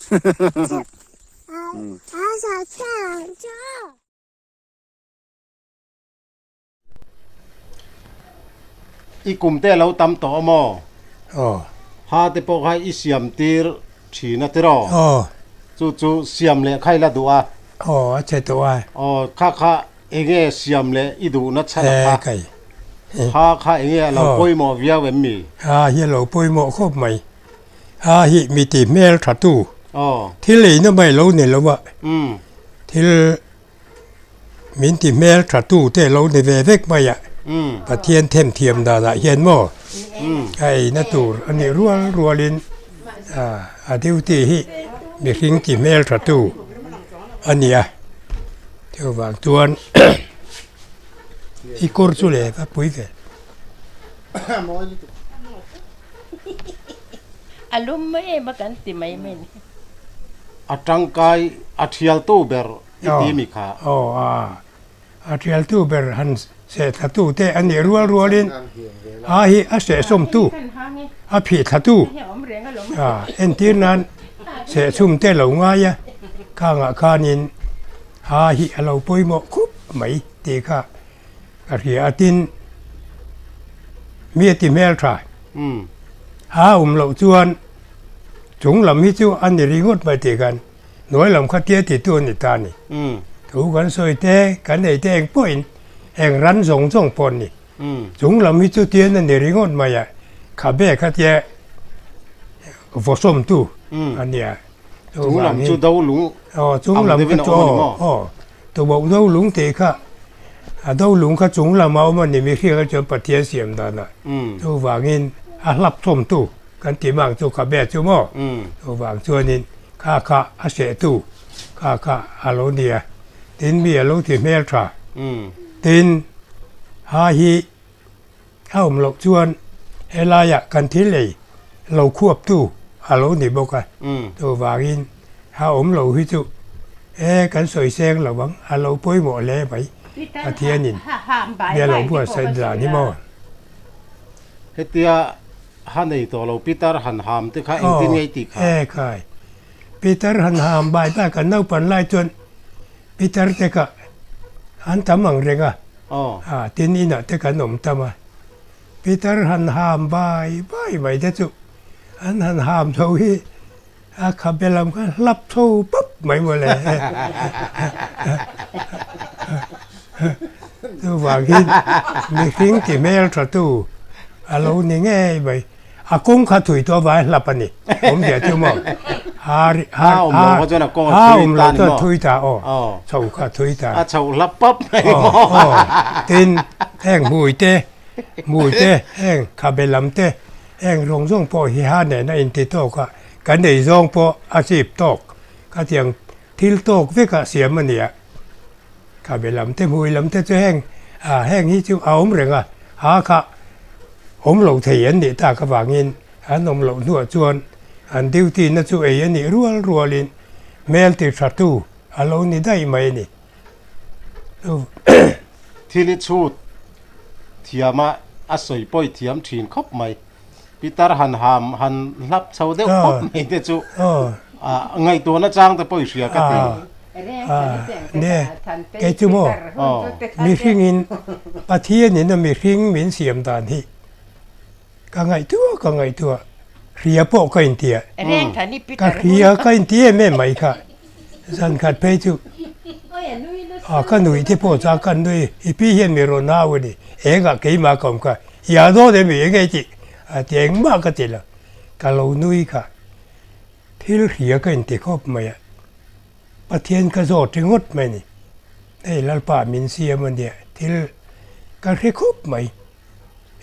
I kum te a lo tam tawh a maw? Aw. Ha te pawh kha i siam tir thin a tiraw? Aw. Chu chu siam leh kha i la duh a? Aw, a che tawh a. Aw, kha kha enge siam leh i duhna chhan a kha? E kai. Ha kha enge a lo pawimawh viau em mi? Ha hi a lo pawimawh khawp mai. Ha hi mi ti hmel tha tu. Aw. Thil eina mai lo ni lo a. Umm. Thil Min ti hmel tha tu te lo ni ve vek mai a, Pathian themthiam danah hian maw a eina tur a nih rual rualin a duty hi mihring ti hmel tha tu a ni a, chuvang chuan i kawr chu leh va pui ve. A lum em a kan ti mai mai ni. A tangkai a thialtu ber i ti mi kha. Aw a, a thialtu ber han seh thlatu te a nih rual rualin a hi a sehsawmtu, a phih thlatu a entir nan sehchhum te lo ngai a, khangah khanin a hi a lo pawimawh khup mai tih kha ka hria a tin mi a ti hmel tha. A awm loh chuan chung lam hi chu a ni ringawt mai tih khan hnuai lam kha tia ti tu a ni ta a ni. Thu kan sawi te, kan ei te eng pawhin eng ran zawng zawng pawh an ni. Chung lam hi chu tian a ni ringawt mai a, khabe kha tia vawsawm tu a nia. Chung lam chu do lung Aw, chung lam kha chu aw, aw, tuboh do lung tih kha a do lung kha chung lam a awm a ni mihring chuan Pathian siam dan ah chuvangin a hlap thawm tu kan tih mang chu khabe chu maw chuvang chuanin kha kha a seh tu kha kha a lo ni a tin mi a lo ti hmel tha tin ha hi a awm loh chuan helaiah kan thil ei lo khuap tu a lo ni bawk a chuvangin a awm lo hi chu e kan sawi seng lo ang a lo pawimawh hle mai Pathianin mi a lo buatsaih dan hi maw. Hetia ha nei tawh lo Peter han ham te kha engtin nge i tih kha? E khai Peter han ham bai bai kan naupan lai chuan Peter te kha an tam ang reng a. A tin inah te kan awm tam a, Peter han ham bai bai mai te chu an han ham tho hi a khabe lam kha hlap tho pap mai mawle. Chuvangin mihring ti hmel tha tu a lo ni ngei mai. A kawng kha thui tawh avang a hlap a ni. Awmzia chu maw? Ha ha awm lo kha chuan a kawng a thui ta ni maw? Thui ta aw. Chho kha thui ta. A chho hlap pap mai maw? Aw. Tin, heng hmui te, hmui te, heng khabe lam te, heng zawng zawng pawh hi ha nen a inti tawk a, kan ei zawng pawh a chip tawk. Khatiang thil tawk vekah siam a nia. Khabe lam te hmui lam te chu heng ah heng hi chu a awm reng a, ha kha awm lo thei an nih tak avangin an awm loh hnuah chuan an duty na chu ei a nih rual rualin hmel ti tha tu a lo ni daih mai a ni. Thil i chhut thiam a, a sawi pawi thiam thin khawp mai. Pitar han ham han hlap chho deuh khawp mai te chu ngaihtuahna chang te pawh i hria ka ti. Ne, kei chu maw mihringin Pathianin a mihring min siam dan hi ka ngaihtuah ka ngaihtuah hria pawh ka intia ka hria ka inti em em mai kha zan khat phei chu ka nuih te pawh chuan ka nui i pi hian mi rawn hau a ni engah keimah ka awm kha I dawn em i engei tih a ti engmah ka ti lo, ka lo nui kha thil hria ka inti khawp mai a, Pathian ka zawt ringawt mai a ni, hei Lalpa min siam a nia thil ka hre khawp mai,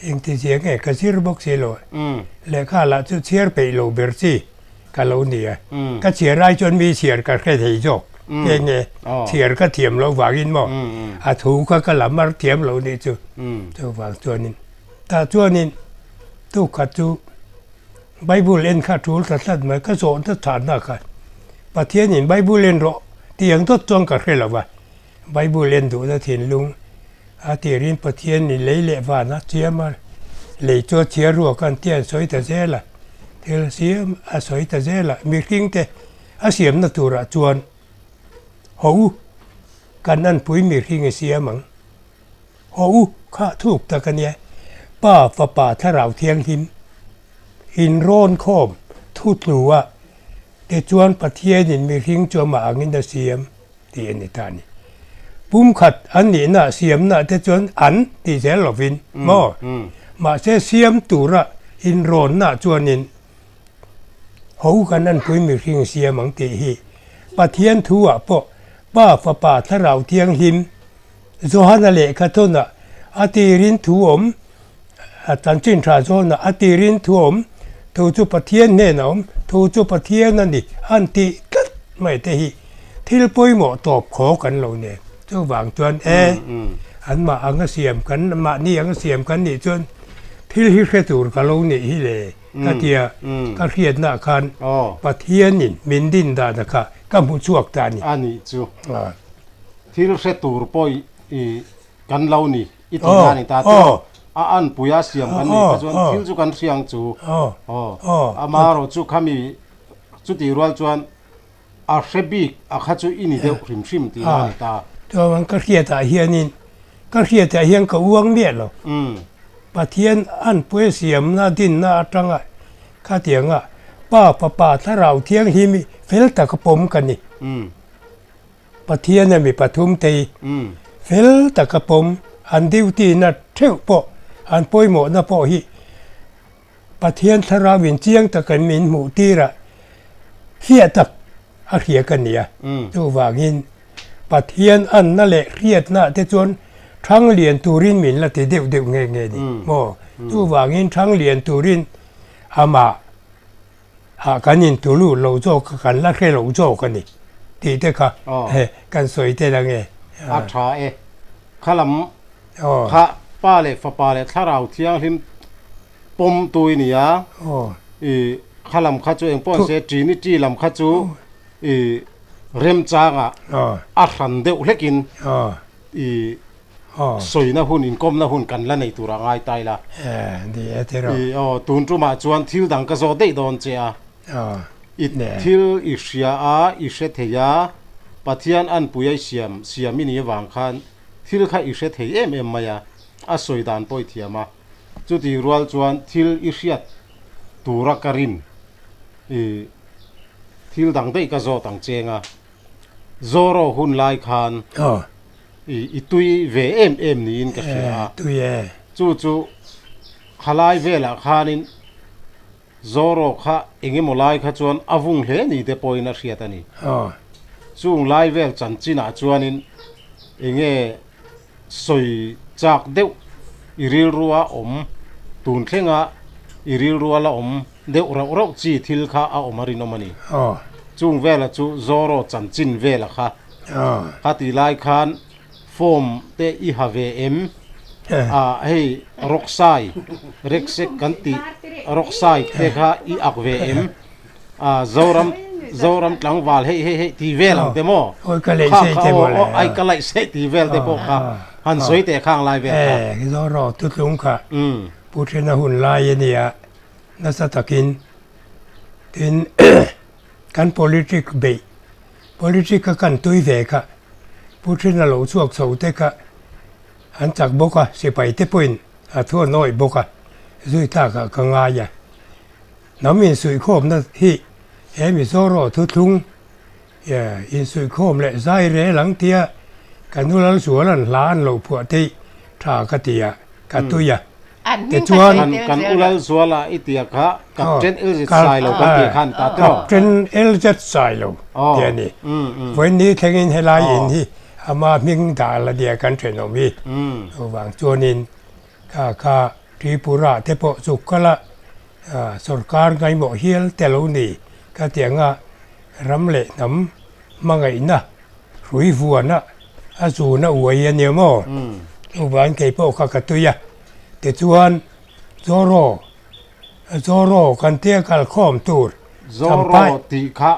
engti zia nge ka zir bawk si lo a, lehkha lah chu chhiar peih lo ber chi ka lo ni a, ka chhiar ai chuan mi chhiar ka hre thei zawk nge nge chhiar ka thiam loh vangin maw a thu kha ka la mar thiam lo nih chu chuvang chuanin tah chuanin tukhat chu Bible en kha tul ta tlat mai ka zawh na chhahna kha Pathianin Bible en rawh tih ang dawt chuan ka hre lo va Bible en duhna thinlung a tirin Pathianin lei leh van a chiam a, lei chu a chhiar ruak a an ti a an sawi ta zel a, thil siam a sawi ta zel a, mihring te. A siamna turah chuan Haw u, kan anpui mihring i siam ang. Haw u, kha thuk tak a nia. Pa, Fapa, Thlarau Thianghlim inrawn khawm thu tlu a, tichuan Pathianin mihring chu amah angin a siam tih a ni ta a ni. Pumkhat an nihna siamna te chuan an tih zel lovin maw? Mahse siam tura inrawnna chuanin Ho kan anpui mihring siam ang tih hi Pathian thu ah pawh Pa, Fapa, Thlarau Thianghlim, Johana lehkha thawnah a tirin thu awm, a chanchin tha zawnah a tirin thu awm, thu chu Pathian hnenah awm, thu chu Pathian a ni an tih tlat mai te hi thil pawimawh tawp khaw kan lo nen. Chuvang chuan e, anmah anga siam kan, mahni anga siam kan nih chuan thil hi hre tur ka lo nih hi le. Ka tia, ka hriatna khan Pathianin min din dana kha ka hmu chhuak ta a ni. A nih chu. Thil hre tur pawh i kan lo ni, i ti na ni ta chu. A anpuia siam kan nih kha chuan thil chu kan hria ang chu. Amaherawh chu khami chutih rual chuan A hre bik a kha chu i ni deuh hrim hrim tih a ni ta. Chuan ka hriatah hianin, ka hriatah hian ka uang miah lo. Pathian an puai siamna dinna atanga khatianga Pa, Fapa, Thlarau Thianghlim hi fel taka pawm ka ni. Pathiana mi pathum te hi fel taka pawm, an duty na theuh pawh, an pawimawhna pawh hi Pathian thlarau in chiang takin min hmuh tir a, hriat tak a hria ka ni a. Chuvangin Pathian anna leh hriatna te chuan thang lian turin min la ti deuh deuh nghe nghe ni maw? Chuvangin thang lian turin amah ah kan intu lut lo zawk a, kan la hre lo zawk a ni tih te kha kan sawi tel ange. A tha e. Khalam kha Pa leh Fapa leh Thlarau Thianghlim pawm tu i ni a, i khalam kha chu engpawh an se Trinity lam kha chu i remchangah a hran deuh hlekin i sawina hun inkawmna hun kan la nei tur a ngai ta ila. I aw tun tumah chuan thil dang ka zawt daih dawn che a, i thil i hria a, i hre thei a, Pathian anpui a i siam siam i nih avang khan thil kha i hre thei em em mai a, a sawi dan pawh i thiam a. Chutih rual chuan thil i hriat tura ka rin i thil dang daih ka zawt ang cheng a, Zoro hun lai khan i i tui ve em em niin ka hria a, chu chu khalai velah khanin Zoro kha eng emaw lai kha chuan a vung hle ni te pawhin a hriat a ni. Chung lai vel chanchinah chuanin eng nge sawi chak deuh i rilrua awm, tun thlenga i rilrua la awm deuh rauh rauh chi thil kha a awm a rinawm a ni. Chung vela chu Zoro chanchin vela kha kha ti lai khan Form te i ha ve em? Ah hei rawksai reksek kan tih rawksai te kha i ak ve em? Ah Zoram Zoram tlangval hei hei hei tih vel ang te maw? Kha kha aw aw ai ka laih seh tih vel te pawh kha han sawi teh khang lai vel kha. Eh Zoro tutlung kha Pu Thena hun lai a nia nasa takin tin Kan politic beih, politic a kan tui ve kha Pu Thina lo chhuak chho te kha an chak bawk a, sipai te pawhin a thu an awih bawk a, zui tlakah ka ngai a. Hnam insuihkhawmna hi he Mizoro thuthlung insuihkhawm leh zai rel ang tia ka nu Lalzuala'n hla an lo phuah te hi tha ka ti a, ka tui a. Tichuan, Kan u Lalzuala i tia kha Captain LZ Sailo kan tih khan ta tawh. Captain LZ Sailo tih a ni. Vawiin thlengin helai in hi ama hming dah la nia kan thenawm hi. Chuvang chuanin kha kha Tripura te pawh chuk kal a sorkar ngaimawh hial te lo ni ka ti anga ram leh hnam hmangaihna hrui vuana a zun a uai a nia maw? Chuvang kei pawh kha ka tui a. Tichuan Zoro, Zoro kan tia kal khawm tur Zoro tih kha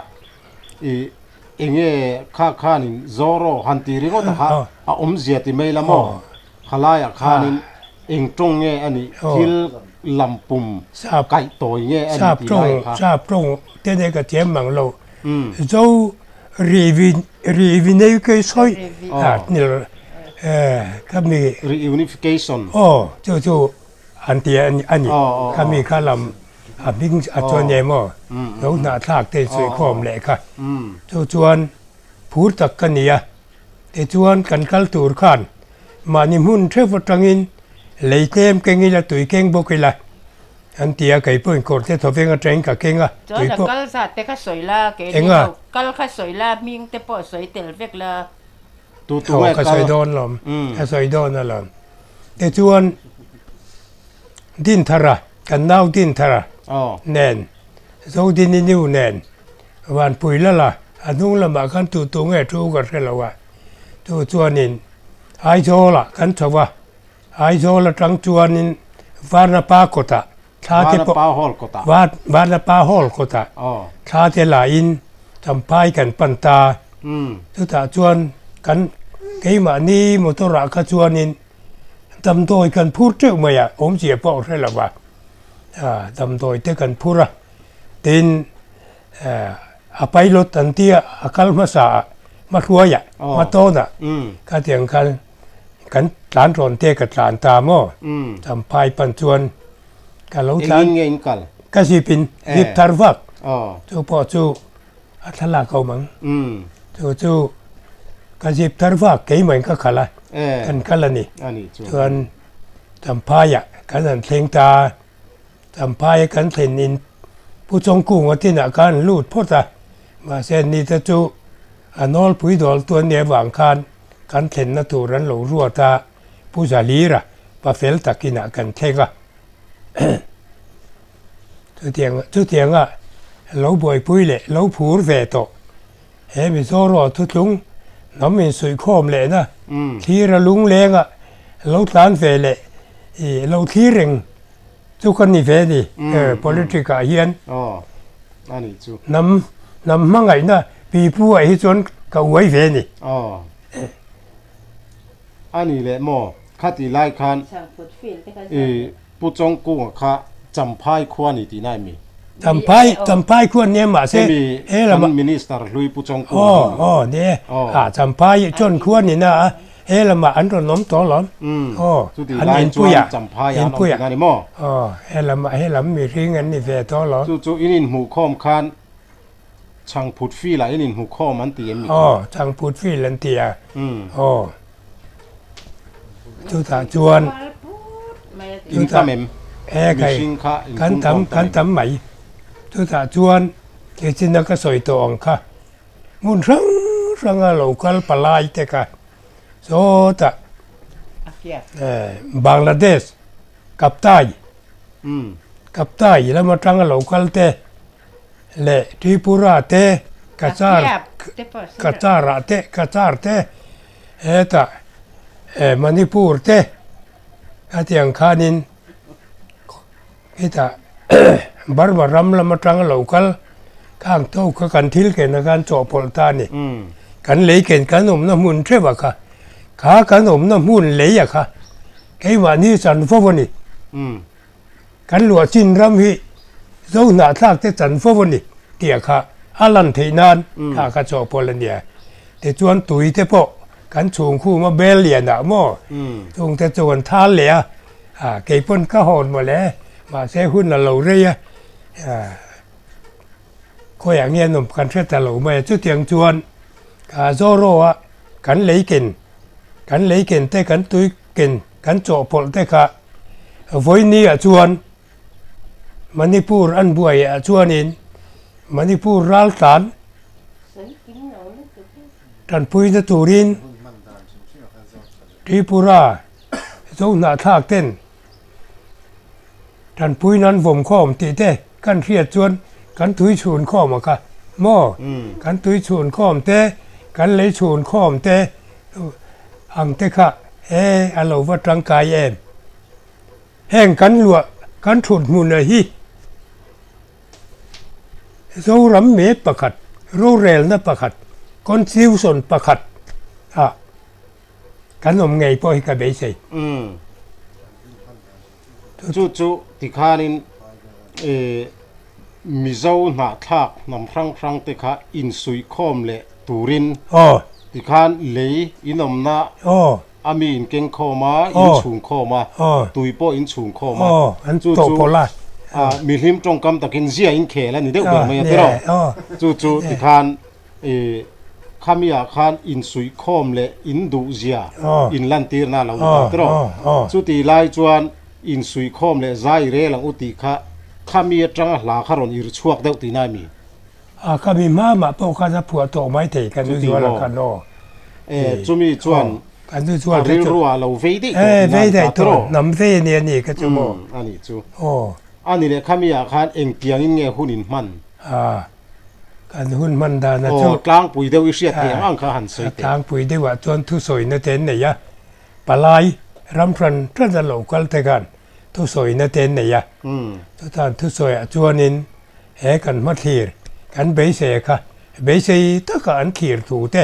i enge kha khanin Zoro han ti ringawt a kha a awmzia ti mai la maw? Khalaiah khanin eng tawng nge a nih thil lam pum kaih tawi nge a nih tih lai kha. Sap tawng te nen ka thiam mang lo. Zo Reunification khami Reunification aw chu chu an ti a ni khami kha lam a hming a chuan em aw lo hnahthlak te insuihkhawm leh kha chu chuan phur tak ka ni a tichuan kan kal tur khan mahni hmun theuh atangin lei tlem keng ila tui keng bawk ila. An ti a, kei pawhin kawr te thawveng atangin ka keng a, Chuan tui a pawh. kal zat te kha sawi la, kei ni Enga? lo, kal kha sawi la, hming te pawh sawi tel vek la. Tu tu Aw, nge ka sawi kal? dawn lawm, ka sawi dawn alawm. Tichuan, Dinthara, kan nau Dinthara Aw. nen, Zodini nu nen, Vanpui Lala, a hnung lamah khan tu tu nge thu ka hre lo a, chu chuanin Aizawlah kan chho a, Aizawl atang chuanin Varnapa kawtah thla te pawh Varnapa Hall kawtah. Varnapa Hall kawtah thla te lahin Champhai kan pan ta. Chutah chuan kan keimahni motor ah kha chuanin damdawi kan phur teuh mai a, awmzia pawh a hre lo va, damdawi te kan phur a, tin a pilot an tia a kal hmasa ah hmahruaiah hmatawnah khatiang khan Kan tlan rawn te ka tlan ta maw? Champhai pan chuan ka lo tlan. Engin nge in kal? Ka zip in, zip thar vak. Chu pawh chu a thlalak a awm ang. Chu chu ka zip thar vak keimah in ka khalh a, kan kal a ni. Chuan Champhaiah kan han thleng ta. Champhai kan thlen in Pu Chawngkunga tinah khan an lut phawt a, mahse ni te chu a nawlpui dawl tu an nih avang khan kan thlenna tur an lo ruat a, Pu Zalira pa fel tak inah kan thleng a. Chutiang chutianga lo buaipui leh lo phur ve tawh he Mizoraw thutlung hnam insuihkhawm lehna thlir a lunglenga lo tlan ve leh ih lo thlir reng Chu ka ni ve ni politic ah hian hnam hnam hmangaihna pipu ah hi chuan ka uai ve ni. A ni leh maw khati lai khan i Pu Chawngkunga kha Champhai khua ni tih nai mi? Champhai Champhai khua nia mahse he lama Minister hlui Pu Chawngkunga aw aw ni e a Champhai chuan khua ni na a He lamah an rawn awm tawh alawm. Aw, Chutih an lai inpui chuan a, Champhai an awm inpui a. tihna a ni maw? Aw, he lamah he lam mihring an ni ve tawh alawm. Chu chu in inhmuhkhawm khan Changphut Field ah in inhmuhkhawm an ti em ni kha? Aw, Changphut Field an ti a. Aw, chutah chuan In tam em? He kai, Mihring kha in kan tam, pungkhawm tam kan em? tam mai. Chutah chuan Nichin a ka sawi tawh ang kha. Hmun hrang hranga lo kal palai te kha sawtah Bangladesh Kaptai Kaptai lam atanga lo kal te leh Tripura te Cachar Cachar ah te Cachar te hetah Manipur te khatiang khanin Hetah Burma ram lam atanga lo kal khang tho kha kan thil ken khan chawhpawlh ta a ni. Kan lei ken kan awmna hmun theuh a kha, kha kan awmna hmun lei a kha keimahni chanvo a ni. Kan luah chin ram hi zo hnahthlak te chanvo a ni tih a kha a lan theih nan kha kha chawhpawlh a nia. Tichuan tui te pawh kan chhung khum a bel lian ah maw chung te chu kan thal leh a. A kei pawn ka hawn mawle mahse hun a lo rei a, khawiah nge an awm kan hre ta lo mai a, chutiang chuan ka Zoro a kan lei ken kan lei ken te kan tui ken kan chawhpawlh te kha vawiini ah chuan Manipur an buai ah chuanin Manipur raltlan tanpuina turin Tripura Zo hnahthlak ten tanpui nan vawm khawm tih te kan hriat chuan kan tui chhun khawm a kha maw? Kan tui chhun khawm te, kan lei chhun khawm te ang te kha e a lo va tangkai em? Heng kan luah kan thut hmun a hi Zoram met pakhat, rorelna pakhat, constitution pakhat ah Kan awm ngei pawh hi ka beisei. Umm. Chu chu tikhanin i Mizo hnahthlak hnam hrang hrang te kha insuihkhawm leh turin tikhan lei inawmna a mi in keng khawm a, in chhung khawm a, tui pawh in chhung khawm a, chu chu mihlim tawngkam takin zia in khel a ni deuh ber mai a tiraw? Chu chu tikhan khami ah khan insuihkhawm leh in duh zia in lantirna a lo ni ta tiraw? Chuti lai chuan insuihkhawm leh zai rel ang u tih kha khami atanga hla kha rawn ir chhuak deuh tihna a mi? A ka mi hma mah pawh khan a phuah tawh mai thei ka nu zual a khan aw. E chumi chuan ka nu zual a rilru ah lo vei daih tawh tihna vei daih tawh hnam vei a ni a ni ka chu maw. A nih chu. Aw. A ni leh khami ah khan engtiang in nge hun in hman? A kan hun hman dan a chu. Aw tlangpui deuh i hriat theih ang ang kha han sawi teh. Tlangpui deuh ah chuan thusawina te an nei a, palai ram hran hran a lo kal te khan thusawina te an nei a, chutan thusawi ah chuanin He kan hmathlir kan beisei kha beisei taka an thlir thu te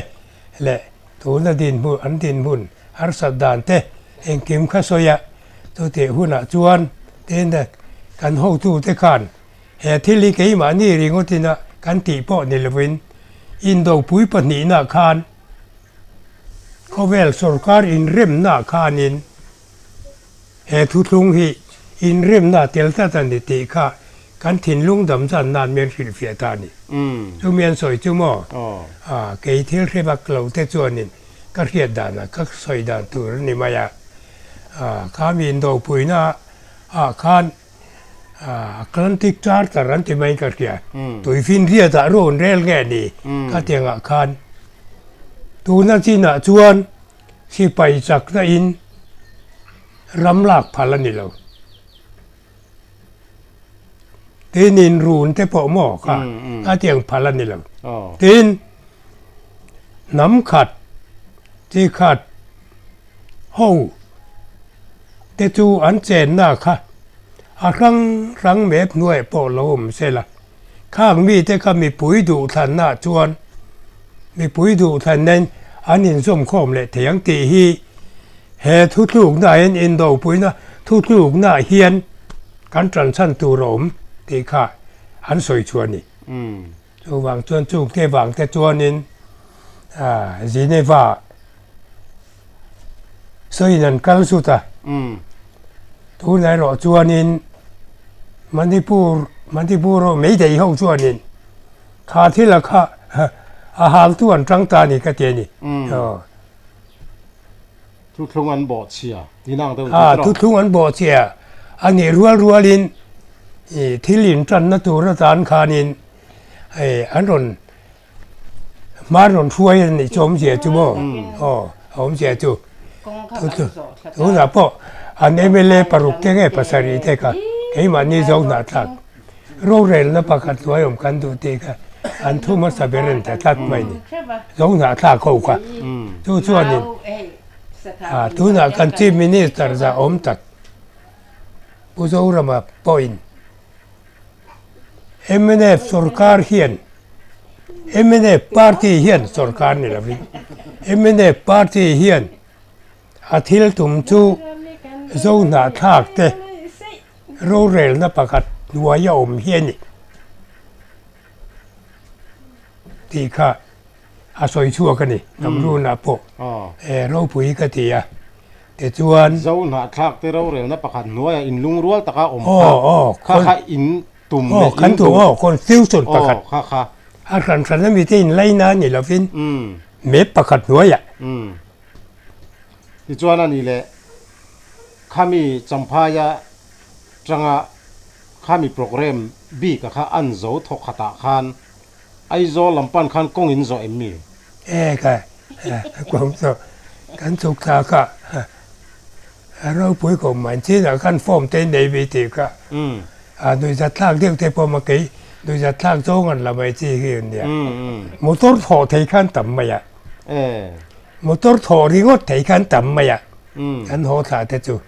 leh tuna dinhmun an dinhmun harsat dan te engkim kha sawi a, chutih hunah chuan tin kan hotute khan he thil hi keimahni ringawtina kan tih pawh ni lovin indopui pahnihna khan khawvel sorkar inremna khanin He thuthlung hi inremna tel tlat a ni tih kha kan thinlung dam zan nan mian hrilhfiah ta a ni. Chu mian sawi chu maw? A, kei thil hre vak lo te chuanin ka hriat danah ka sawi dan tur a ni mai a. A, kha mi indopuina ah khan Atlantic Charter an ti maiin ka hria. Tuifinriatah rawn rel nge ni ka ti angah khan tuna chinah chuan Sipai chakna in ram lak phal a ni lo. Tin in run te pawh maw kha a tiang phal a ni lo. Tin hnam khat chi khat ho te chu an chenna kha a hrang hrang mep hnuaiah pawh lo awm se la. Khang mite kha mipui duhthlanna chuan mipui duhthlannain an inzawmkhawm leh thei ang tih hi he thuthlukna hian indopuina thuthlukna hian kan tanchhan tur a awm tih kha an sawi chhuah a ni. Chuvang chuan chungte vangte chuanin Geneva Sawiin an kal zut a, tunah erawh chuanin Manipur Manipur ho Meitei ho chuanin kha thil a kha a haltu an tang ta a ni ka ti a ni. Thuthlung an bawhchhia tih ang deuh ni tawh. Thuthlung an bawhchhia a nih rual rualin thil intanna tur atan khanin an rawn Hma rawn hruai a nih chu awmzia chu maw? Aw, a awmzia chu. Tunah pawh an mla paruk te nge pasarih te kha keimahni zo hnahthlak rorelna pakhat hnuai awm kan duh tih kha an thu hmasa ber an ta tlat mai ni. Zo hnahthlak ho kha. Chu chuanin tunah kan Chief Minister zah awm tak Pu Zorama pawhin Mnf sorkar hian mnf party hian sorkar ni lovin mnf party hian a thil tum chu zo hnahthlak te rorelna pakhat hnuai a awm hi a ni tih kha a sawi chhuak a ni Namrunah pawh ropui ka ti a. Tichuan. Zo hnahthlak te rorelna pakhat hnuaiah in lungrual taka awm kha kha kha in tum leh in duh. Aw constitution pakhat. Kha kha. A hran hran ami te in laina a ni lovin map pakhat hnuaiah. Tichuan a ni leh khami Champhaia tanga khami program bik a kha an zo thawk khatah khan Aizawl lam pan khan kawng in zawh em mi? E ka kawng chu kan chhuk thla kha a ropui khawp mai chinah khan form te nei ve tih kha a nuihzat thlak deuh te pawh kei nuihzat thlak zawng an la mai chi hi an nia motor thawh thei khan tam mai a motor thawh ringawt thei khan tam mai a kan haw thla te chu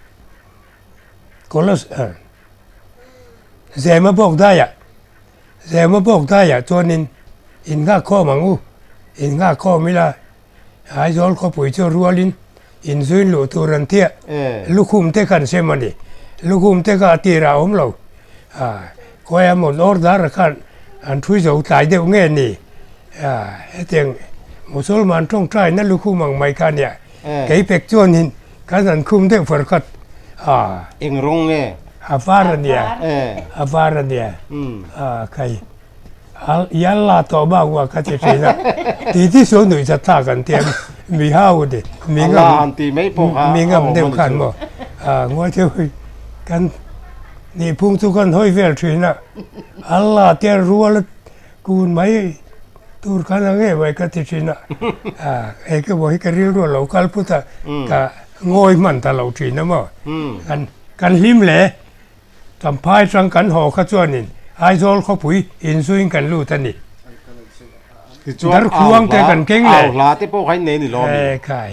Zema bawk daiah Zema bawk daiah chuanin in nghak khawm ang u, in nghak khawm ila Aizawl khawpui chu rualin in zuin luh tur an tia, lukhum te khan sem a ni, lukhum te kha a tirah a awm lo. Khawi amawn order khan an thui zo tlai deuh nge ni? Hetiang Musalman tawngtaina lukhum ang mai kha nia. Kei pek chuanin kan han khum deuh far khat a. Eng rawng nge? A var a nia. A var a nia. Khai Yalla tawh bak bak ka ti thin a. Ti ti sual nuih chat thlak an ti a mi hau a ni. Mi ngam mi ngam deuh khan maw. Ngawi theuh hi kan nihphung chu kan hawi vel thin a. Allah te rual kun mai tur khan a ngei mai ka ti thin a. Hei ka maw hi ka rilru a lo kal phut a ka ngawi hman ta lo thin a maw. Kan hlim hle. Champhai atang kan haw kha chuanin Aizawl khawpui inzuiin kan lut a ni. Tichuan Darkhuang te kan keng leh. Au hla te pawh kha in nei ni lawm i? E khai.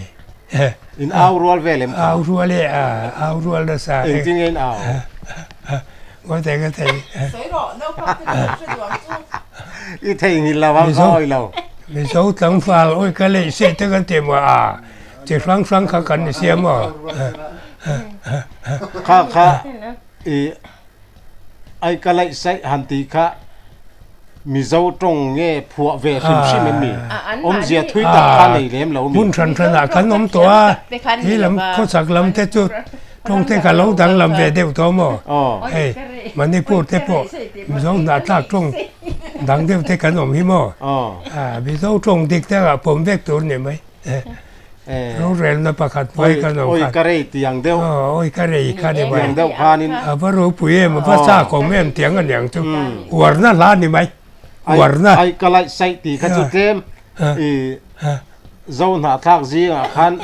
In au rual vel em kha? Au rual e a, au rual nasa. Engtin nge in au? Ngawi thei ka thei. Sawi rawh, naupang te chu hre duh ang chu. I theihnghilh lo ang ka awi lo. Mizo tlangval awi ka leih se te kan ti maw a, chi hrang hrang kha kan ni sia maw. Kha kha i ai ka laih saih han tih kha Mizo tawng nge phuah ve hrim hrim em mi? Awmzia thui tak kha nei lem lo mi? Hmun hran hranah kan awm tawh a, hi lam khawchhak lam te chu tawng te kha lo danglam ve deuh tawh maw? Hei Manipur te pawh Mizo hnahthlak tawng dang deuh te kan awm hi maw? Mizo tawng dik takah pawm vek tur ni mai. Rorelna pakhat hmai kan awm khan. Oi ka rei tiang deuh. Oi ka rei kha ni mai. Tiang deuh khanin. A va ropui em, a va chak awm em tiang a niang chu. Uarna hla ni mai. Uarna. Ai ka laih saih tih kha chu tlem i zo hnahthlak zingah khan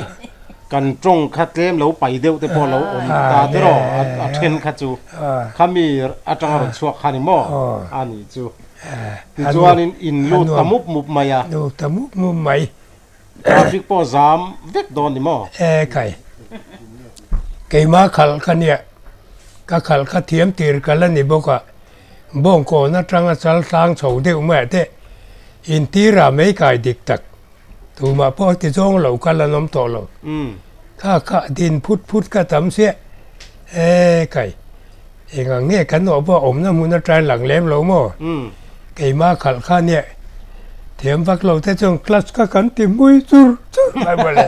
kan tawng kha tlem lo pai deuh te pawh lo awm ta te rawh a then kha chu khami atanga rawn chhuak kha ni maw a nih chu. Tichuanin in lut ta mup mup mai a. Lut ta mup mup mai. Traffic pawh zam vek dawn ni maw? E kai. Keimah khalh ka nia. Ka khalh kha thiam tir ka la ni bawk a. Bawngkawn atanga chal tlang chho deuh mai ah te intirah mai kai dik tak. Tumah pawh ti zawng lo ka la nawm tawh lo. Kha kha din phut phut ka tam siah. E kai. Engang nge kan awh pawh awmna hmun atang lang lem lo maw? Keimah khalh kha nia thiam vak lo te chuan clutch kha kan ti hmui chur chur mai mawle.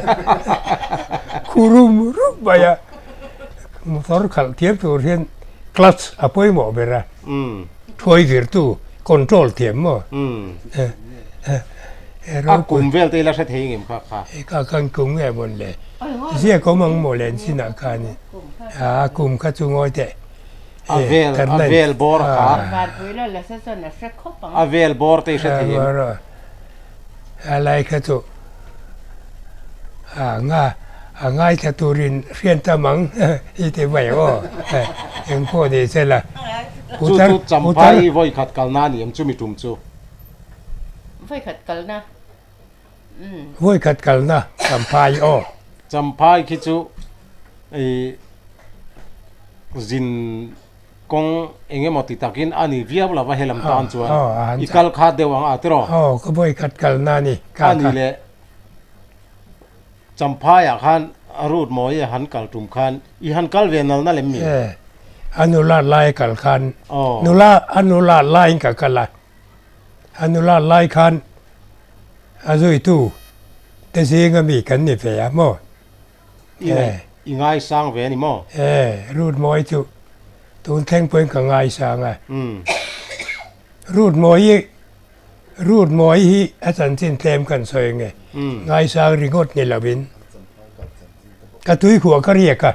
Khu rum rum mai a, motor khalh thiam tur hian clutch a pawimawh ber a, thuai virtu control thiam maw? A kum vel te ila hre thei ngem kha kha. Ka kan kum nge mawn le. Ziak awm ang maw le an chinah khan in. A kum kha chu ngawi teh. A vel a vel bawr a kha. A vel bawr te i hre thei em? A lai kha chu a nga a ngaithla turin hriat tam ang i ti mai aw. Engpawh ni sela. Chu chu Champhai vawi khat kalna a ni em chumi tum chu? Vawikhat kalna umm. Vawikhat kalna Champhai aw. Champhai khi chu i zin kawng eng emaw ti takin a ni viau lo va helam tan chuan i kal kha deuh ang a tiraw? Aw ka vawikhat kalna a ni. A ni leh Champhaiah khan a route mawi a han kal tum khan i han kal ve nalna lem mi? A nula lai kal khan nula a nula laiin ka kal a. A nula lai khan a zuitu te zinga mi kan ni ve a maw? I ngaisang ve a ni maw? E, Ruth Mawi chu tun thleng pawhin ka ngaisang a. Ruth Mawi Ruth Mawi hi a chanchin tlem kan sawi ange, ngaisang ringawt ni lovin ka tuikhuah ka riak a,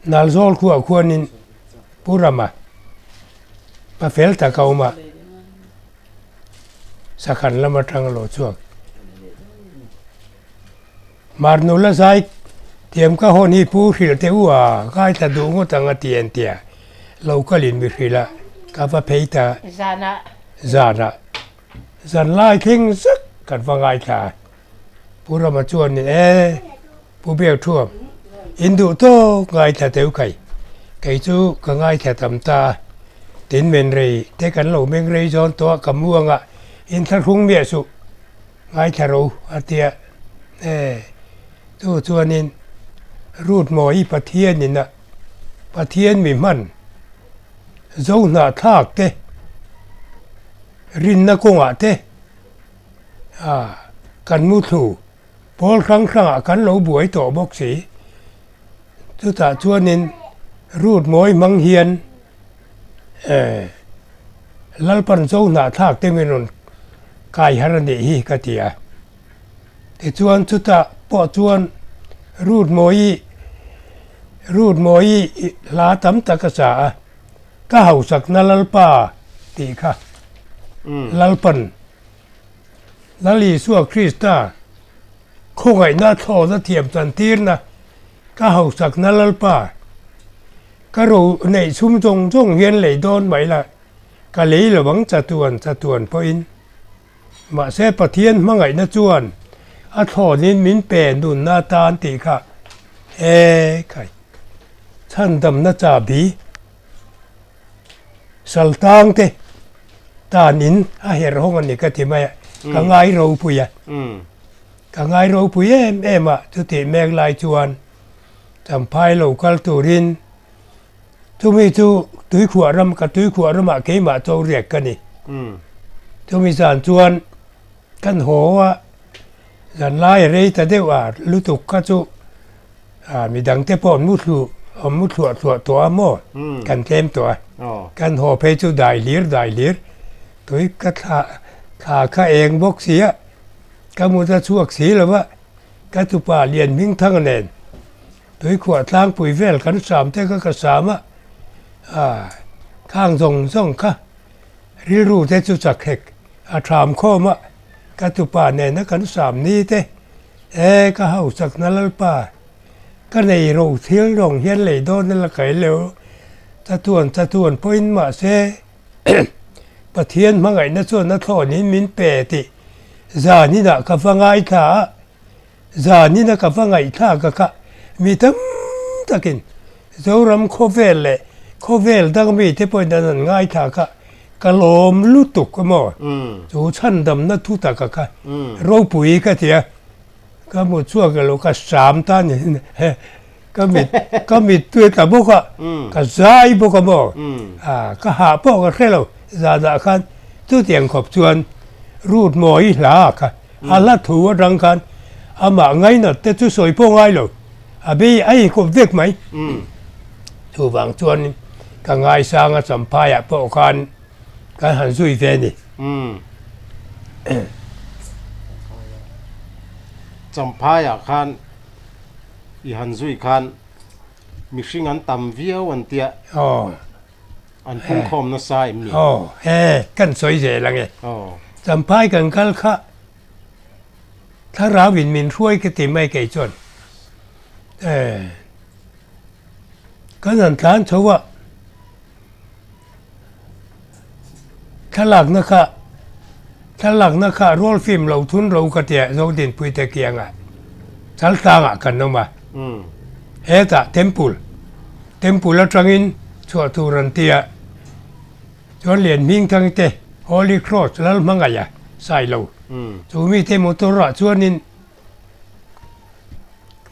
Nalzawl khuah khuanin Pu Rama Pa fel tak a awm a, sakhan lam atang a lo chhuak. Mar nula zai thiam ka hawn hi Pu hrilh teh u a, ngaithla duh ngawt ang a ti en tia lo kalin mi hrilh a, ka va phei ta. Zanah. Zanah. Zan lai thleng zet kan va ngaithla a. Pu Rama chuan e Pu Biak Thuam, in duh tawk ngaithla teu kai, kei chu ka ngaithla tam ta a, tin men rei te kan lo meng rei zawn tawh a ka mu anga in thlahrung miah suh ngaithla ro a tia e chu chuanin Ruth Mawi Pathian ina Pathian mi hman. Zohnahthlak te rinna kawngah te kan muthlu pawl hrang hrangah kan lo buai tawh bawk si. Chutah chuanin rut mawi hmang hian Lalpan Zohnahthlak te min rawn kai har a nih hi ka ti a. Tichuan chutah pawh chuan rut mawi rut mawi hla tam tak a sa a, Ka hausakna Lalpa tih kha Lalpan Lal Isua Krista khawngaihna thlawhna thiam chantirna ka hausakna Lalpa ka ro neih chhum zawng zawng hian lei dawn mai la, ka lei lo ang chatuan chatuan pawhin. Mahse Pathian hmangaihna chuan a thlawnin min pe nunna atan tih kha e khai chhandamna chahbi saltang te tanin a herh hawng a ni ka ti mai a, ka ngai ropui a, ka ngai ropui em em a chutih mek lai chuan Champhai lo kal turin Chumi chu tuikhuah ram, ka tuikhuah ramah keimah chaw riak ka ni. Chumi zan chuan kan haw a, zan lai a rei ta deuh a, lutuk kha chu midang te pawh an mu thlu, an mu thluah thluah tawh a maw, kan tlem tawh a. Kan haw phei chu dai hlir dai hlir, tui ka thla thla kha eng bawk si a, ka mut a chhuak si lo va, ka tupa Lian Hmingthanga nen Tuikhuah tlangpui vel kan sam te kha ka sam a, ah khang zawng zawng kha rilru te chu chak hek a tham khawm a, ka tupa nena kan sam ni te e ka hauchakna Lalpa ka nei ro thil rawng hian lei dawn ila ka i leu chatuan chatuan pawhin mahse Pathian hmangaihna chuan a thlawnin min pe tih zaninah ka va ngaithla a. Zanin a ka va ngaihthlak a kha mi tam takin Zoram khawvel leh khawvel dang mite pawhin an han ngaithlak a, ka lawm lutuk a maw? Chu chhandamna thu tak a kha ropui ka ti a, ka hmu chhuak elo ka sam ta ni ka mit ka mittui tla bawk a, ka zai bawk a maw? Ka hah pawh ka hre lo zanah khan chutiang khawp chuan rut mawi hla kha A hla thu atang khan amah ngainat te chu sawi pawh ngai lo, a bei a inkawp vek mai. Chuvang chuan ka ngaisang a Champhaiah pawh khan kan han zui ve a ni. Champhaiah khan i han zui khan mihring an tam viau an tia. An pungkhawm nasa em ni? Aw, he, kan sawi zel ang e. Champhai kan kal kha thlarau in min hruai ka ti mai kei chuan. E, kan han tlan chho a, thlalakna kha, thlalakna kha rual fim lo thun ro ka tia Zodinpui te kiangah Chaltlangah kan awm a. Hetah temple, temple atangin chhuah tur an ti a, chuan Lian Hmingthang te Holy Cross lal hmangaih a Sailo chu mite motor ah chuanin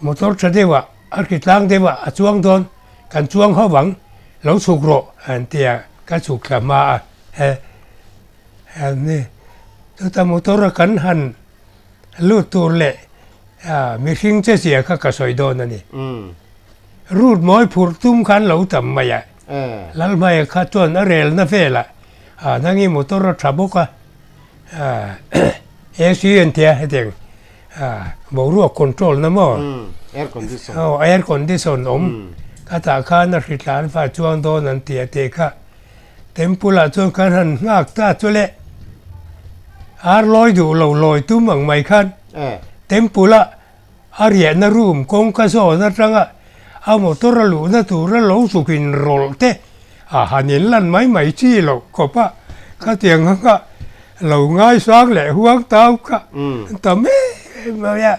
motor tha deuh ah a hri tlang deuh ah a chuang dawn kan chuang ho vang lo chhuk rawh an ti a ka chhuk thla hma a he ni chuta motor a kan han Lut tur leh mihring che zia kha ka sawi dawn a ni. Rut mawi phurh tum khan lo tam mai a, Lalhmaia kha chuan a relna velah nangi motor a tha bawk a, AC an tia hetiang boruak control na maw? Air condition awm khatah khan a hritlan fa chuang dawn an ti a tih kha. Temple ah chuan kan han nghak ta chu le ar lawi duh lo lawi tum ang mai khan temple a a riahna room kawngka zawn atanga a motor a luhna tura lo zuk in rawlh te a han in lan mai mai chi loh khawp a khatiang anga lo ngaisang leh huang tau kha an tam em em mai a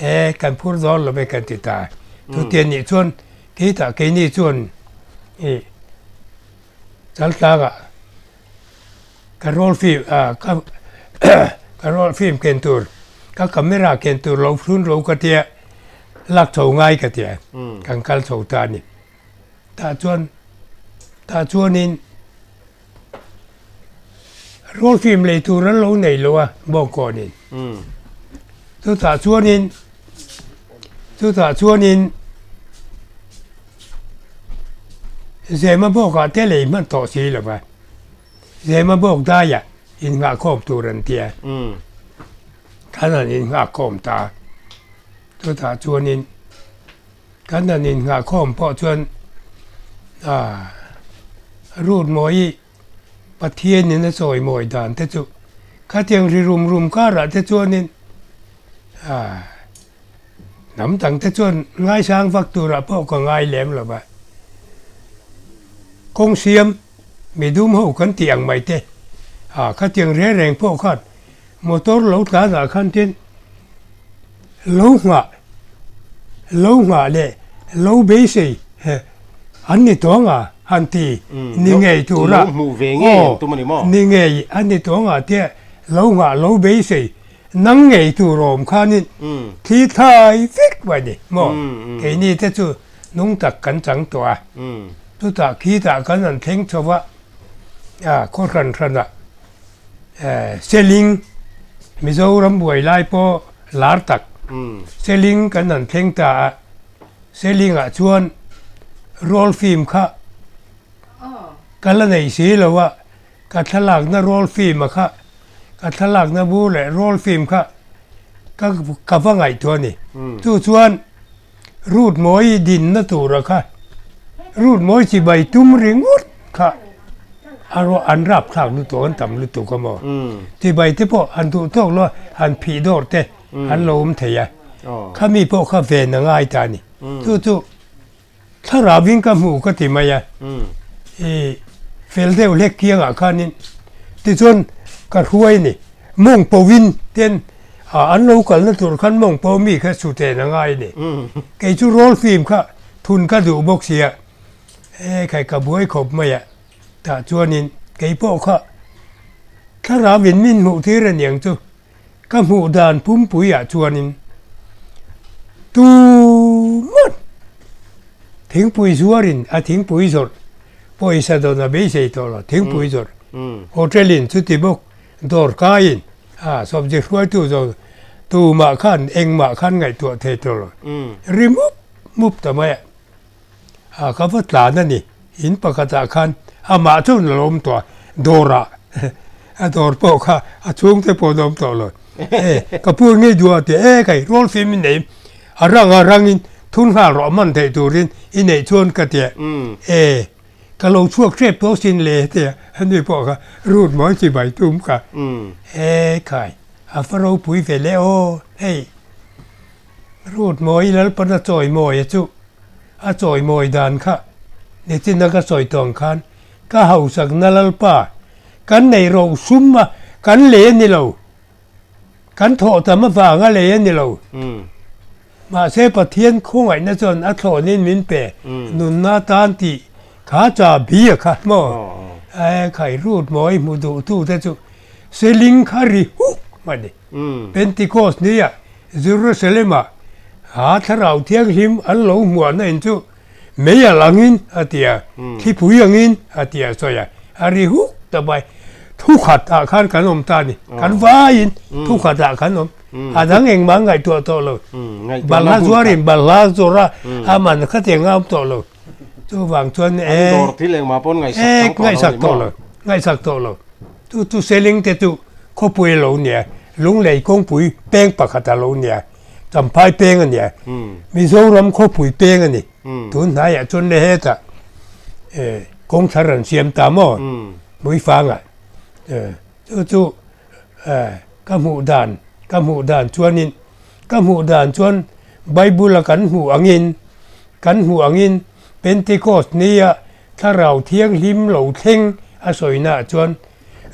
e kan phur dawn lo e kan ti ta chutiang nih chuan keitah keini chuan ih. Chaltlangah ka roll film ah ka ka roll film ken tur ka camera ken tur lo thlun lo ka tia lak chho ngai ka tia kan kal chho ta a ni. Tah chuan tah chuanin. Roll film lei tur an lo nei lo a Bawngkawnin. Chutah chuanin chutah chuanin Zema bawkah te lei hman tawh si lo va, Zema bawk daiah innghahkhawm tur an tia. Kan han innghahkhawm ta a, chutah chuanin kan han innghahkhawm pawh chuan ah Rutmawi Pathianin a chawimawi dan te chu khatiang ri rum rum karah te chuanin ah hnam dang te chuan ngaisang vak turah pawh ka ngai lem lo va. Kawng siam mi dum ho kan tih ang mai te ah khatiang reng reng pawh khan motor lo tlanah khan tin lo nghah lo nghah leh lo beisei an ni tawh anga han ti ni ngei tura aw ni ngei an ni tawh anga tia lo nghah lo beisei nang ngei tur awm khanin thli thlai vek mai ni maw keini te chu nung tak kan chang tawh a chutah khitah kan han thleng chho va a khaw hran hranah Seling, Mizoram buai lai pawh lar tak Seling kan han thleng ta a, Selingah chuan roll film kha ka la nei si lo a, ka thlalakna roll film a kha, ka thlalakna bur leh roll film kha ka ka va ngaihtuah a ni. Chu chuan Root mawi dinna tura kha root mawi chibai tum ringawt kha a rawh an rap thlak lutuk an tam lutuk a maw chibai te pawh han duh tawk lo han phih dawr te an lo awm thei a khami pawh kha ven a ngai ta a ni chu chu thlarau in ka hmuh ka ti mai a i fel deuh hlek kiangah khanin tichuan ka hruai a ni mawng pawhin ten Ah an lo kalna tur khan mawng pawh mi kha chhuten a ngai a ni. Kei chu roll film kha thun ka duh bawk sia, e khai ka buai khawp mai a, tah chuanin kei pawh kha thlarau in min hmuh tir a niang chu ka hmuh dan pumpui ah chuanin tuman thingpui zuarin a thingpui zawrh pawisa dawn a beisei tawh lo, thingpui zawrh hotel in chuti bawk Dawr kaiin a sawmzi hruaitu zawng tumah khan engmah khan ngaihtuah thei tawh lo. Ri mup mup ta mai a. A ka va tlan a ni. In pakhatah khan amah chuan a lo awm tawh a, dawrah a dawr pawh kha a chhungte pawh an awm tawh lo. E ka pu ngei duh a ti e kai rawl fim i nei a rang a rangin thun nghal rawh man theih turin i neih chuan ka ti a. E Ka lo chhuak hrep tawh sin le tia ani pawh kha rut mawi chi bai tum kha he khai a va ropui ve le aw hei rut mawi Lalpan a chawi mawi a chu a chawi mawi dan kha nichina ka sawi tawh ang khan ka hausakna Lalpa kan nei ro sum a kan lei a ni lo. Kan thawh tam avanga lei a ni lo. Mahse Pathian khawngaihna chuan a thlawhnin min pe nunna tan tih kha cha bi a kha maw? Ae khai rut mawi hmu duhtute chu seling kha ri huk a ni. Pentecost nia Jerusalem-ah ha Thlarau Thianghlim an lo hmuahna in chu Mei a langin a ti a, thlipui angin a ti a sawi a, a ri huk ta mai. Thu khat ah khan kan awm ta a ni, kan vaiin thu khat ah kan awm. A dang engmah ngaihtuah tawh lo. Balhla zuarin balhla zawrh a, a man khatiang a awm tawh lo. Chuvang chuan e, e ngaihsak tawh lo, ngaihsak tawh lo. Chu chu Seling te chu khawpui a lo nia, Lunglei kawngpui peng pakhat a lo nia. Champhai peng a nia, Mizoram khawpui peng a ni. Tun hnaiah chuan le hetah kawng thar an siam ta maw Hmuifangah. Chu chu ka hmuh dan, ka hmuh dan chuanin, ka hmuh dan chuan Bible-a kan hmuh angin, kan hmuh angin Pentecost nia Thlarau Thianghlim lo thleng a sawinaah chuan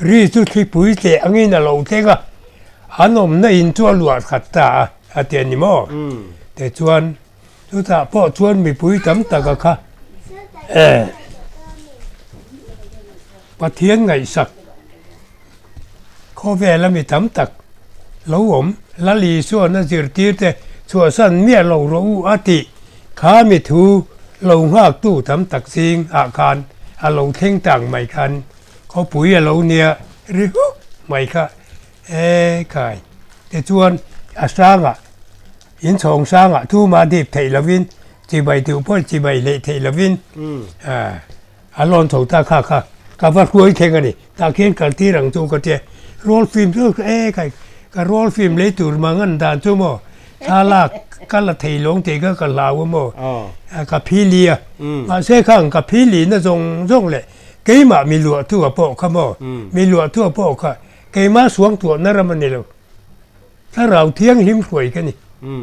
Ri chu thlipui tleh angin a lo thleng a, an awmna in chu a luah khat ta a, a ti a ni maw? Tichuan, chutah pawh chuan mipui tam tak a kha Pathian ngaihsak khawvela mi tam tak lo awm Lal Isuan a zirtirte chhuahsan miah lo rawh u a tih kha mi thu lo nghaktu tam tak zing ah khan a lo thleng tang mai khan Khawpui a lo nia. ri huk mai kha e khai tichuan a sangah inchhawng sangah tuma dip theih lovin chibai duh pawh chibai hleih theih lovin a lawn chho ta kha kha ka va hruai thleng a ni tah khian kal tir ang chu ka tia roll film chu e khai ka roll film lei tur mang an dan chu maw thla lak ka la thei lawng tih kha ka hlau a maw ka phili a mahse khang ka phili na zawng zawng leh keimah mi luah tu a pawh kha maw mi luah tu a pawh kha keimah suang tuahna ram a ni lo thlarau thianghlim hruai ka ni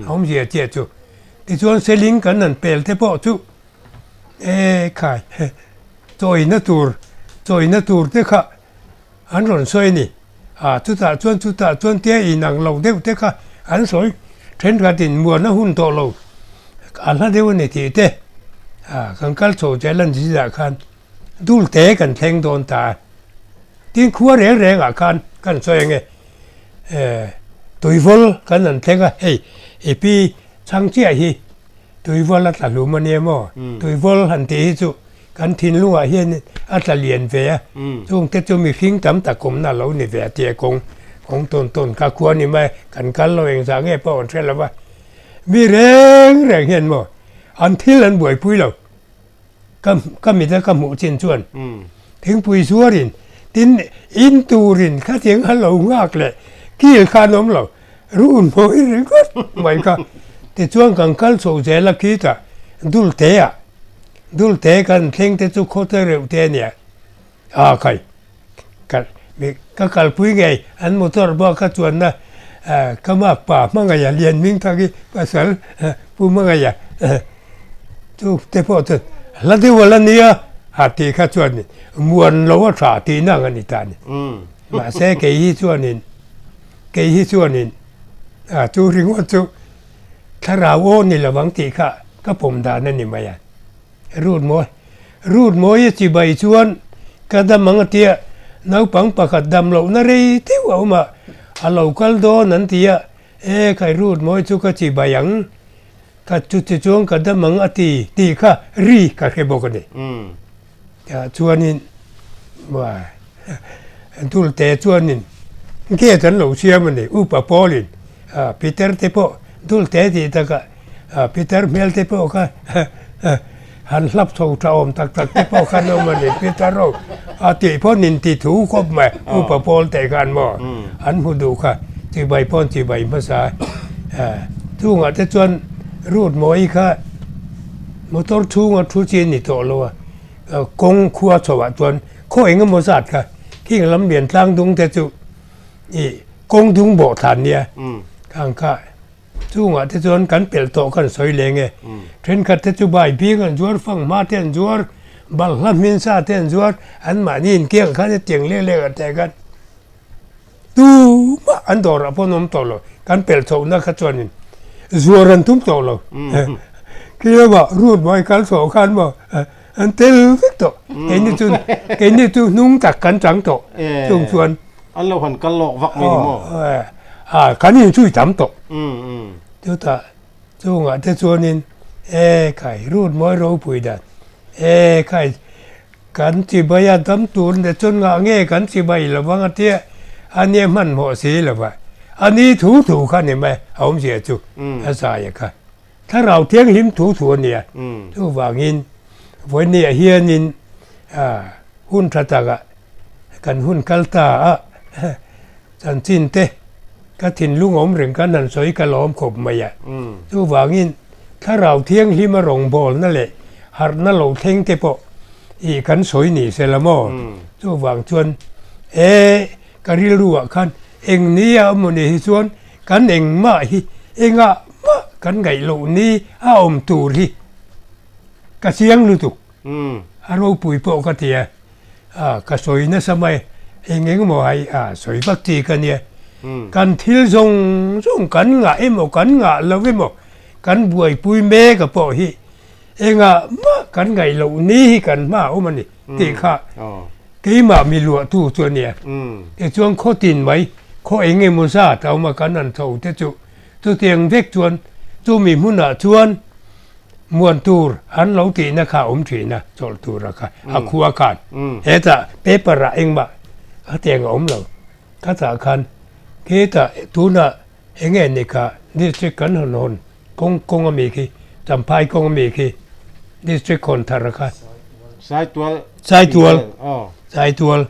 a awmzia chiah chu tichuan seling kan han pel te pawh chu E khai, chawina tur, chawina tur te kha an rawn sawi a ni. A, chutah chuan chutah chuan tia inang lo deuh te kha an sawi. Thenkhatin muana hun tawh lo, a hla deuh a ni tih te. A, kan kal chho zel a ni zizah khan dul te kan thleng dawn ta a. Tin khua reng rengah khan kan sawi ang e, e, tuivawl kan han thleng a, hei i pi chhang chiah hi. Tuivawl a tla hlum a nia maw? Tuivawl han tih hi chu kan thinlungah hian a tla lian ve a, chungte chu mihring tam tak awmna a lo ni ve a tia kawng kawng tawn tawn kha khua ni mai kan kal lo engzah nge pawh an hre lo va, mi reng reng hian maw an thil an buaipui lo. Ka ka mit a ka hmuh chin chuan thingpui zuarin tin in turin khatiang a lo nghak leh kil kha an awm lo run mawi ringawt mai kha tichuan kan kal chho zel a khitah Dulte ah Dulte kan thleng te chu khaw te reuh te ania A khai, ka ka kalpui ngei an motor bawk ka chuanna ka makpa Hmangaia lian hming thak hi pasal Pu Hmangaia chu te pawh chuan hla deuh a la nia a tih kha chuan muan lo a tha tihna ang a ni ta a ni. Mahse kei hi chuanin kei hi chuanin a chu ringawt chu thlarau aw ni lovang tih kha ka pawm dan a ni mai a. Rut mawi Rut mawi a chibai chuan ka dam ang a tia, naupang pakhat dam lohna rei deuh a awm a, a lo kal dawn an ti a, e khai Rut mawi chu ka chibai ang, ka chuti chuan ka dam ang a ti tih kha ri ka hre bawk a ni. Tah chuanin Dulte chuanin gate an lo siam a ni, Upa Paulin Peter te pawh Dulte tih takah Peter hmel te pawh kha han hlap chho tha awm tak tak te pawh khan awm a ni Peter ho a tih pawn in ti thu khawp mai upa pawl te khan maw an hmu duh kha chibai pawn chibai hmasa chungah te chuan route mawi kha motor chhunga thu chi a ni tawh lo a kawng khua chhoah chuan khaw eng emaw zat kha khing lam lian tlang dung te chu ih kawng dung bawh thlan nia khang kha. Chungah te chuan kan pelh tawh kan sawi leng e. Thenkhat te chu bai bing an zuar, fanghma te an zuar, balhla hminsa te an zuar, anmahni inkiang khan hetiang lek lek ah te khan tumah an dawrah pawh an awm tawh lo. Kan pelh chhohna kha chuanin zuar an tum tawh lo. Khi lamah route mawi kal chhoh khan maw an tel vek tawh. Keini chu keini chu hnung tak kan chang tawh chung chuan. An lo han kal lawk vak mai ni maw? A, kan inzui tam tawh. Chutah chungah te chuanin e khai rut mawi ropui dan e khai kan chibai a dam tur ne chuan ngah nge kan chibai lo vang a tia a nia hmanhmawh si lo va a ni thu thu kha ni mai a awmzia chu a zai a kha. Thlarau thianghlim thu thu a nia. Chuvangin vawinia hianin hun tha takah kan hun kal ta a, chanchin te ka thinlung awm reng khan han sawi ka lawm khawp mai a. Chuvangin Thlarau thianghlim a rawngbawlna leh harhna lo thleng te pawh ih kan sawi ni se la maw? Chuvang chuan e ka rilru ah khan eng ni a awm ni hi chuan kan engmah hi engah mah kan ngaih loh ni a awm tur hi ka chiang lutuk. A ropui pawh ka ti a, a ka sawi nasa mai eng eng emaw hai a sawi vak chi ka nia. Kan thil zawng zawng kan ngah emaw kan ngah lo emaw kan buaipui mek a pawh hi engah mah kan ngaih loh ni hi kan hma a awm a ni tih kha keimah mi luahtu chu a nia. Tichuan khaw tin mai khaw eng emaw zat a awm a kan han tho te chu chutiang vek chuan chumi hmunah chuan Muan tur an lo tihna kha a awm thin a, chawlh tura kha a khua khan hetah paper ah engmah Khatiang a awm lo. Khatah khan khitah tunah eng nge ni kha district kan hawn hawn kawng kawng a mi khi Champhai kawng a mi khi district hawn thar a kha. Saitual. Saitual. Saitual.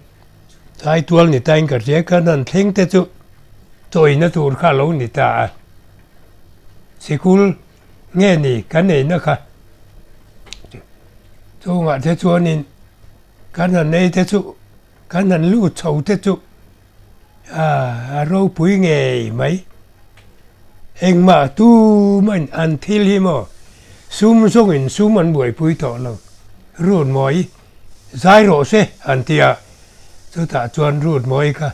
Saitual ni tain ka hria khan han thleng te chu chawina tur kha a lo ni ta a. Sikul nge ni kan neihna kha chungah te chuanin kan han nei te chu Kan han lut chho te chu a ropui ngei mai. Engmah tumahin an thil hi maw sum zawngin sum an buaipui tawh lo. Rut mawi zai rawh se an ti a, chutah chuan rut mawi kha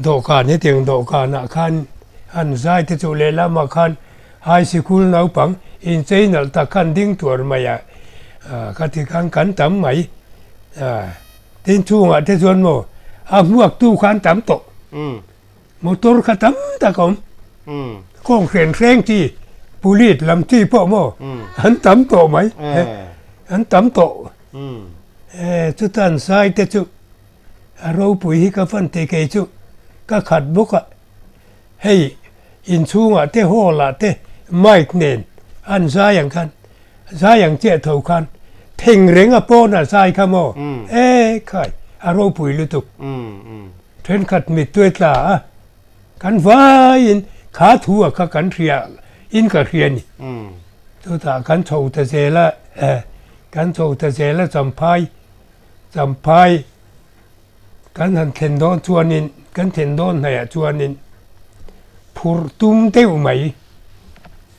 dawhkan hetiang dawhkanah khan an zai te chu lehlamah khan high sikul naupang inchei nalh tak khan ding tuar mai a, khati khan kan tam mai. Tin chungah te chuan maw a hmuaktu kha an tam tawh. Motor kha tam tak a awm. Kawng hren hreng chi police lam chi pawh maw an tam tawh mai. An tam tawh. Chutan sai te chu a ropui hi ka fan thei kei chu ka khat bawk a. Hei inchhungah te hall ah te mic nen an zai ang khan Zai ang chiah tho khan theng reng a pawn a zai kha maw? E khai, a ropui lutuk. Thenkhat mittui tla a, kan vaiin kha thu a kha kan hria in ka hria ni. Chutah kan chho ta zel a, kan chho ta zel a Champhai, Champhai kan han thlen dawn chuanin, kan thlen dawn hnaihah chuanin phurh tum deuh mai.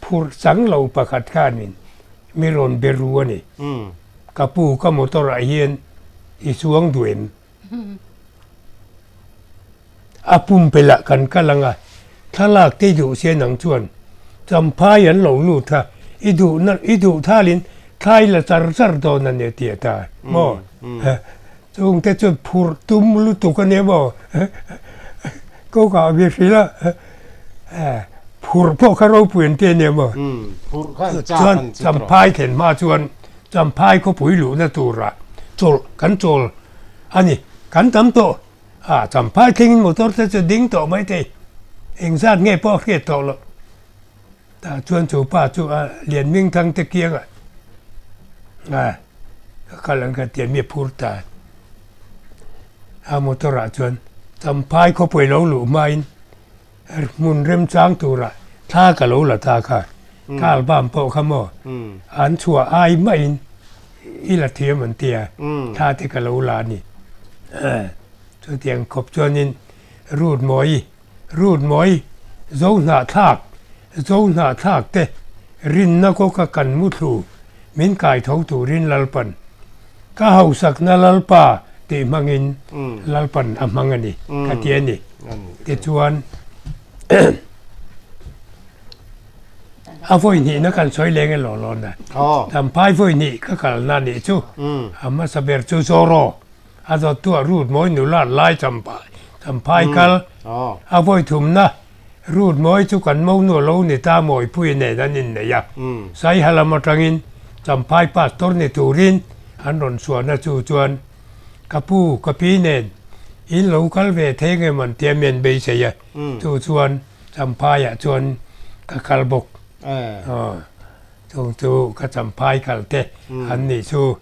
Phurh chang lo pakhat khanin mi rawn be ru a ni. Ka pu ka motor ah hian i chuang duh em? A pumpelh ah kan kal ang a, thlalak te i duh sia nang chuan Champhai an lo lut kha i duh na i duh thalin thlai la char char dawn a ni a ti a ta maw? Chung te chuan phurh tum lutuk a nia maw? Kawngah mi hrilh a, phurh pawh kha ropui an ti a nia maw? Chuan Champhai thlen hma chuan Champhai khawpui luhna turah chawlh kan chawl a ni. Kan tam tawh a, Champhai thlengin motor te chu ding tawh maithei. Engzat nge pawh a hriat tawh loh. Tah chuan chu pa chu a lian hming thang te kiangah a ka kal ang ka ti a, mi a phur ta a motor ah chuan Champhai khawpui lo luh hmain hmun remchang turah thla ka lo la ta kha, ka album pawh kha maw an chhuah ai mahin i la thiam an ti a, thla te ka lo la a ni. Chutiang khawp chuanin route mawi Rut mawi, Zo hnahthlak, Zo hnahthlak te rinna kawka kan muthlu min kai tho turin Lalpan, ka hausakna Lalpa tih hmangin Lalpan a hmang a ni, ka ti a ni. Tichuan, a vawi hnihna kan sawi leng e law law na. Champhai vawi hnih ka kalna nih chu, a hmasa ber chu Zoro. A dawttuah Rut mawi nula lai champhai champhai kal a vawi thumna Rut mawi chu kan monu a lo ni ta Mawipui nen an innei a, Saiha lam atangin champhai pastor ni turin an rawn chhuahna chu chuan ka pu ka pi nen in lo kal ve thei ngem an tia mian beisei a, chu chuan champhaiah chuan ka kal bawk. Chung chu ka champhai kal te an nih chu.